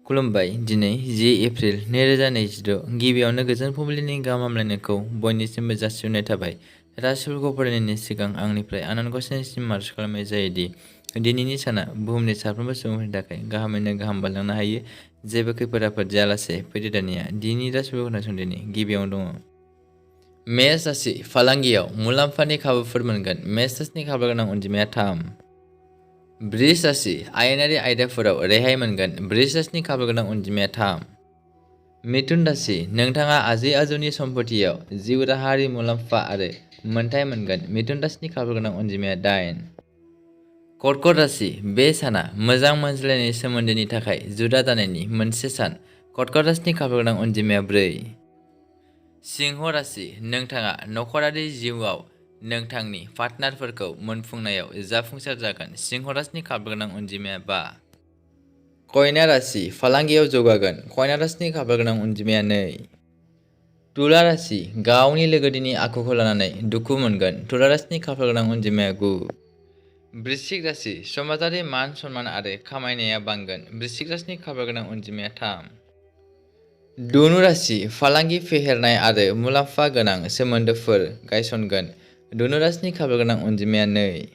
खुलुमबाय दिनै 10 एप्रिल 2026 गिबियावनो गोजोन फुंबिलिनि गाहाम हामलायनायखौ बयनिसिमबो जासिहरनाय थाबाय। राशिफोरखौ फरायनायनि सिगां आंनिफ्राय आनान गसाइनिसिम आरज खालामनाय जायोदि दिनैनि साना बुहुमनि साफ्रोमबो सुबुंफोरनि थाखाय गाहामैनो गाहाम बारलांनो हायो। जेबो खैफोद आफोद जायालासे फैदो दानिया दिनैनि राशिफोरखौ खोनासंदिनि गिबियावनो दङ मेष राशि फालांगियाव मुलाम्फानि खाबुफोर मोनगोन। मेष राशिनि खाफाल गोनां अनजिमाया 3। बृष राशि आयेनारि आयदाफोराव रेहाय मोनगोन। बृष राशिनि खाफाल गोनां अनजिमाया 3। मिथुन राशि नोंथाङा आजै आजौनि सम्पथियाव जिउ राहायारि मुलाम्फा आरो मोनथाय मोनगोन। मिथुन राशिनि खाफाल गोनां अनजिमाया 8। कर्कट राशि बे साना मोजां मोनज्लायनाय सोमोन्दोनि थाखाय जुदा जानायनि मोनसे सान। कर्कट राशिनि खाफाल गोनां अनजिमाया 4। सिंह राशि नोंथाङा नखरारि जिउआव नोंथांनि पार्टनारफोरखौ मोनफुंनायाव जाफुंसार जागोन। सिंह राशिनि खाफाल गोनां अनजिमाया 5। कन्या राशि फालांगियाव जौगागोन। कन्या राशिनि खाफाल गोनां अनजिमाया 2। तुला राशि गावनि लोगोदिनि आखुखौ लानानै दुखु मोनगोन। तुला राशिनि खाफाल गोनां अनजिमाया 9। वृश्चिक राशि समाजारि मान सन्मान आरो खामायनाया बांगोन। वृश्चिक राशिनि खाफाल गोनां अनजिमाया 3। धनु राशि फालांगि फेहेरनाय आरो मुलाम्फा गोनां सोमोन्दोफोर गायसनगोन। धनु राशिनि खाफाल गोनां अनजिमाया 2।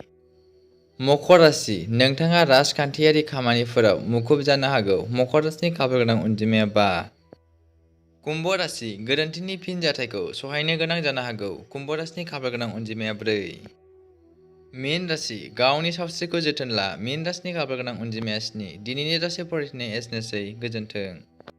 मकर राशि नोंथाङा राजखान्थियारि खामानिफोराव मुखुब जानो हागौ। मकर राशिनि खाफाल गोनां अनजिमाया 5। कुम्भ राशि गोरोन्थिनि फिनजाथायखौ सहायनो गोनां जानो हागौ। कुम्भ राशिनि खाफाल गोनां अनजिमाया 4। मीन राशि गावनि सावस्रिखौ जोथोन ला। मीन राशिनि खाफाल गोनां अनजिमाया 7। दिनैनि राशि फरायनाया एसेनोसै गोजोन्थों।